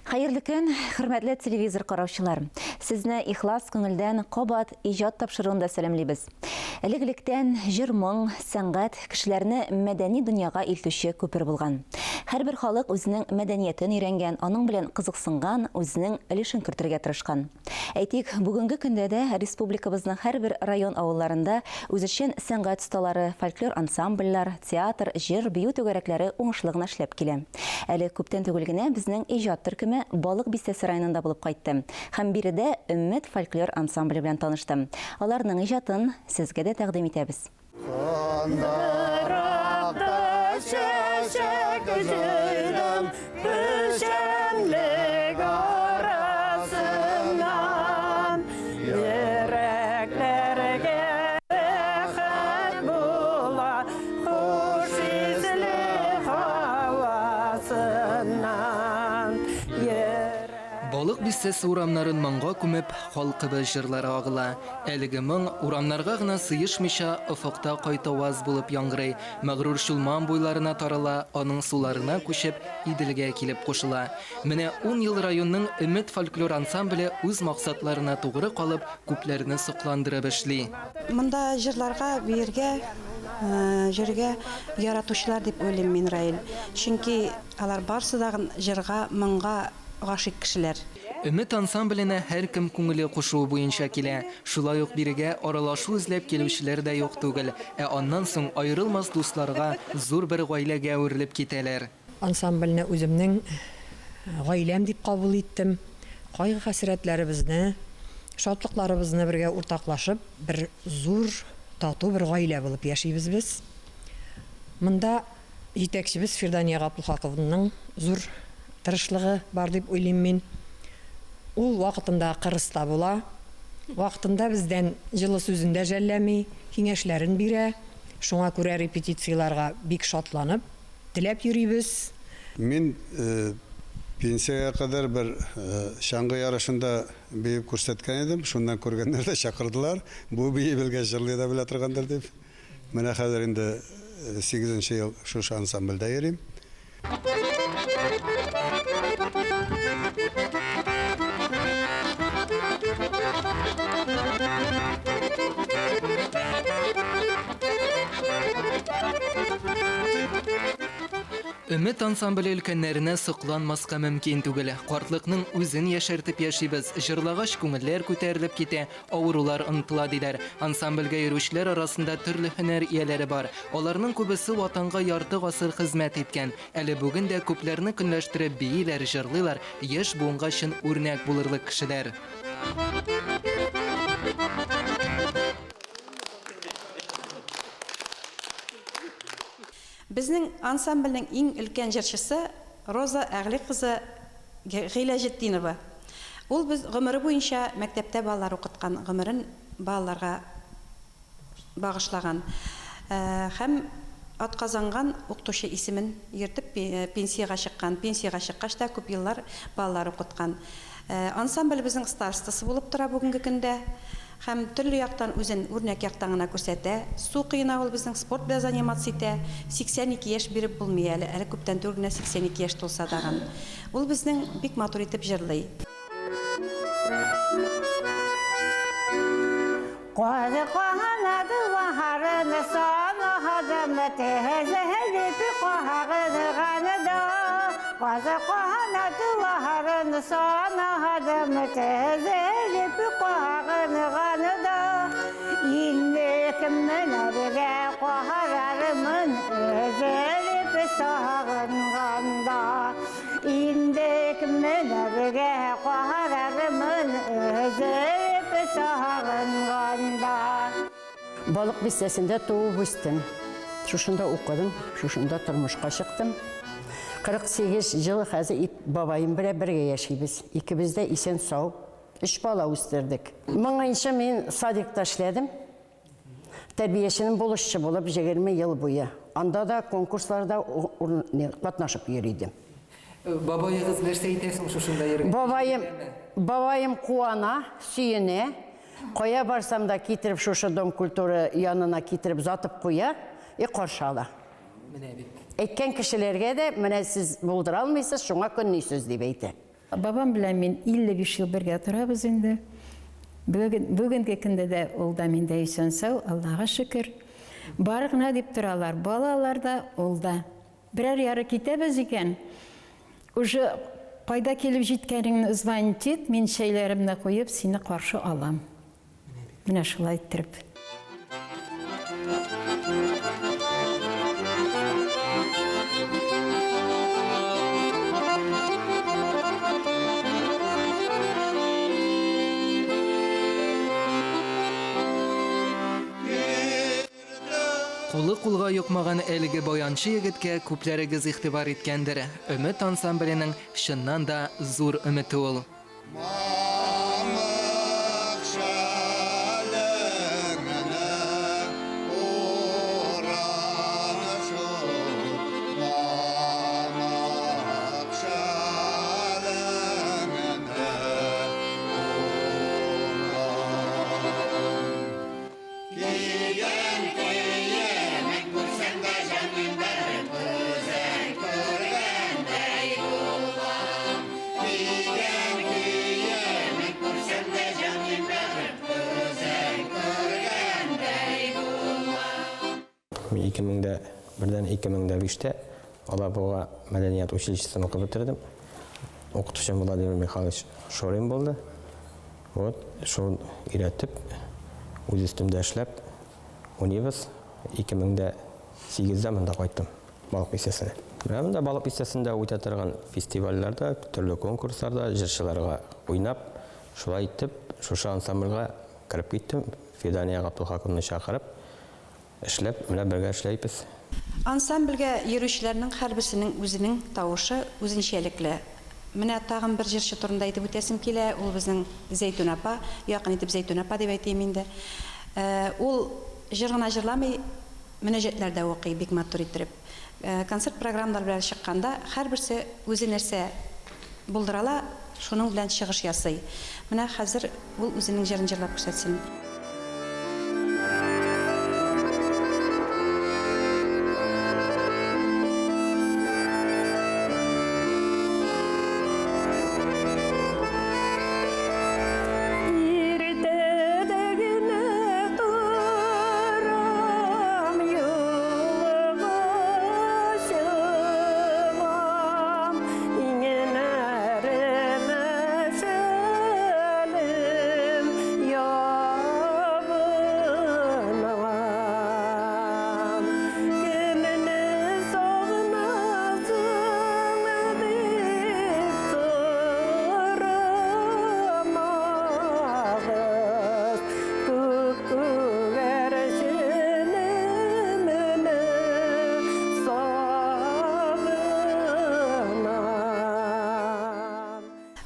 Хәерле көн, хөрмәтле телевизор караучылар. Сезне ихлас күңелдән кабат иҗат тапшыруында сәламлибез. Элек-электән җыр-моң, сәнгать кешеләрне мәдәни дөньяга илтүче күпер булган. Һәрбер халык үзенең мәдәниятен өйрәнгән, аның белән кызыксынган, үзенең өлешен кертергә тырышкан. Әйтик, бүгенге көндә дә республикабызның һәрбер район-авылларында үзешчән сәнгать осталары, фольклор ансамбльләр, театр, җыр, бию түгәрәкләре уңышлы гына эшләп килә. Әле күптән түгел генә безнең иҗат төркеме Балык Бистәсе районында булып кайтты һәм биредә Өмет фольклор ансамбле белән танышты. Аларның иҗатын сезгә дә тәкъдим итәбез. Кандыракта чәчәк җыйдым, Печәнлек арасыннан. Йөрәкләргә рәхәт була, Хуш исле һавасыннан. Балык Бистәсе урамнарын моңга күмеп, халкыбыз җырлары агыла. Әлеге моң, урамнарга гына сыешмыйча, офыкта кайтаваз булып яңгырый, мәгърур Чулман буйларына тарала, аның суларына күчеп, Иделгә килеп кушыла. Менә ун ел районның Өмет фольклор ансамбле үз максатларына тугры калып, күпләрне сокландырып эшли. Монда җырларга, биергә, йөрергә яратучылар дип уйлыйм мин, Раил. Чөнки алар барсы да җырга, моңга гашыйк кешеләр. Өмет ансамбленә һәркем күңеле кушуы буенча килә. Шулай ук бирегә аралашу эзләп килүчеләр дә юк түгел. Ә аннан соң аерылмас дусларга, зур бер гаиләгә әверелеп китәләр. Ансамбльне үземнең гаиләм дип кабул иттем. Кайгы-хәсрәтләребезне, шатлыкларыбызны бергә уртаклашып, бер зур, тату бер гаилә булып яшибез без. Монда Җитәкчебез Фирдания Габделхаковнаның зур тырышлыгы бар дип уйлыйм мин. Ул вакытында кырыс та була, вакытында бездән җылы сүзен дә жәлләми, киңәшләрен бирә. Шуңа күрә репетицияләргә бик шатланып, теләп йөрибез. Мин пенсиягә кадәр бер чаңгы ярышында биеп күрсәткән идем. Шуннан күргәннәр дә чакырдылар. Бу бии белгәч, җырлый да белә торгандыр дип. Менә хәзер инде сигезенче ел шушы ансамбльдә йөрим. Өмет ансамбле өлкәннәренә сокланмаска мөмкин түгел. Картлыкның үзен яшәртеп яшибез. Җырлагач, күңелләр күтәрелеп китә, Авырулар онытыла, диләр. Ансамбльгә йөрүчеләр арасында төрле һөнәр ияләре бар. Аларның күбесе Ватанга ярты гасыр хезмәт иткән. Әле бүген дә күпләрне көнләштереп бииләр, җырлыйлар, яшь буынга чын үрнәк булырлык кешеләр. Безнең ансамбльнең иң өлкән җырчысы Роза Әгъли кызы Гыйләҗетдинова. Ул без гомере буенча мәктәптә балалар укыткан, гомерен балаларга багышлаган һәм атказанган укытучы исемен йөртеп пенсиягә чыккан. Пенсиягә чыккач та күп еллар балалар укыткан. Ансамблебезнең старостасы булып тора бүгенге көндә. Һәм төрле яктан үзен үрнәк яктан гына күрсәтә. Су коена ул безнең, спорт белән заниматься итә. 82 яшь биреп булмый әле, әле күптән түгел генә 82 яшь тулса тагын. Ул безнең бик матур итеп җырлый. Балык Бистәсендә туып үстем. Шушында укыдым, шушында тормышка чыктым. 48 ел хәзер бабаем белән бергә яшибез. Икебез дә исән-сау. Өч бала үстердек. Моңынчы мин садикта эшләдем. Тәрбияченең булышчы булып 20 ел буе. Анда да конкурсларда катнашып йөри идем. Бабаегыз нәрсә әйтә соң шушында йөргән? Бабаем, бабаем куана, сөенә. Кая барсам да китереп шушы Дом культуры янына китереп затып куя и каршы ала. Менә бит. Әйткән кешеләргә дә, менә сез булдыра алмыйсыз, шуңа көнлисез, дип әйтә. Бабам белән мин 55 ел бергә торабыз инде. Бүген, бүгенге көндә дә ул да мин дә исән-сау, Аллага шөкер. Бар гына дип торалар, балалар да, ул да. Берәр яры китәбез икән, уже кайда килеп җиткәнеңне звонить ит, мин чәйләремне куеп, сине каршы алам. Менә шулай иттереп. Кулы кулга йокмаган әлеге баянчы егеткә күпләрегез игътибар иткәндер. Өмет ансамбленең чыннан да зур өмете ул. Мин 2001-дән 2005-тә Алабуга мәдәният училищесын укып бетердем. Укытучым Владимир Михайлович Шорин булды. Вот, шул өйрәтеп, үз өстемдә эшләп, уйныйбыз. 2008-дә монда кайттым, Балык бистәсенә. Менә монда Балык бистәсендә үтә торган фестивальләрдә, төрле конкурсларда җырчыларга уйнап, шулай итеп, шушы ансамбльгә кереп киттем. Фидания Габдулхаковны чакырып, Эшләп, менә бергә эшләйбез. Ансамбльгә йөрүчеләрнең һәрберсенең үзенең тавышы үзенчәлекле. Менә тагын бер җырчы турында әйтеп үтәсем килә, ул безнең Зәйтүн апа, якын итеп Зәйтүн апа дип әйтим инде. Ул җыр гына җырламый, мөнәҗәтләр дә укый бик матур иттереп. Концерт программалар белән чыкканда һәрберсе үзе нәрсә булдыра ала, шуның белән чыгыш ясый. Менә хәзер Ул үзенең җырын җырлап күрсәтсен.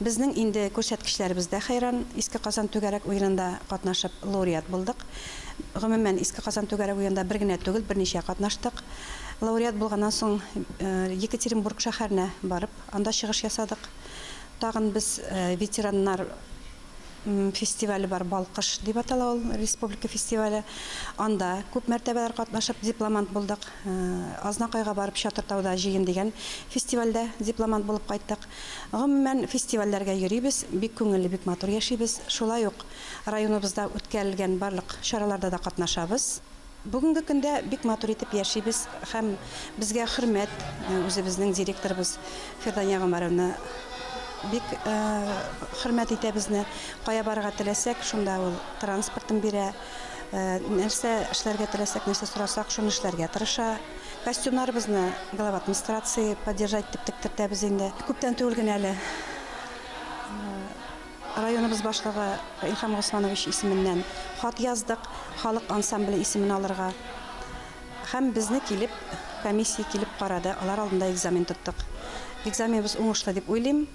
Безнең инде күрсәткечләребез дә хәйран. Иске Казан түгәрәк уенында катнашып, лауреат булдык. Гомумән, Иске Казан түгәрәк уенында бер генә түгел, берничә катнаштык. Лауреат булганнан соң Екатеринбург шәһәренә барып, анда чыгыш ясадык. Тагын без ветераннар фестивале бар, Балкыш дип атала ул республика фестивале. Анда күп мәртәбәләр катнашып, дипломант булдык. Азнакайга барып, Чатыртауда җыен дигән фестивальдә дипломант булып кайттык. Гомумән, фестивальләргә йөрибез, бик күңелле, бик матур яшибез. Шулай ук районыбызда үткәрелгән барлык чараларда да катнашабыз. Бүгенге көндә бик матур итеп яшибез һәм безгә хөрмәт, үзебезнең директорыбыз Фирдания Гомәровна бик хөрмәт итә безне. Кая барырга теләсәк, шунда ул транспортын бирә. Нәрсә эшләргә теләсәк, нәрсә сорасак, шуны эшләргә тырыша. Костюмнарыбызны глава администрации поддержать итеп тектертәбез инде. Күптән түгел генә әле районыбыз башлыгы Илһам Госманович исеменнән хат яздык, халык ансамбле исемен алырга. Һәм безне килеп, комиссия килеп карады, алар алдында экзамен тоттык. Экзаменыбыз уңышлы дип уйлыйм.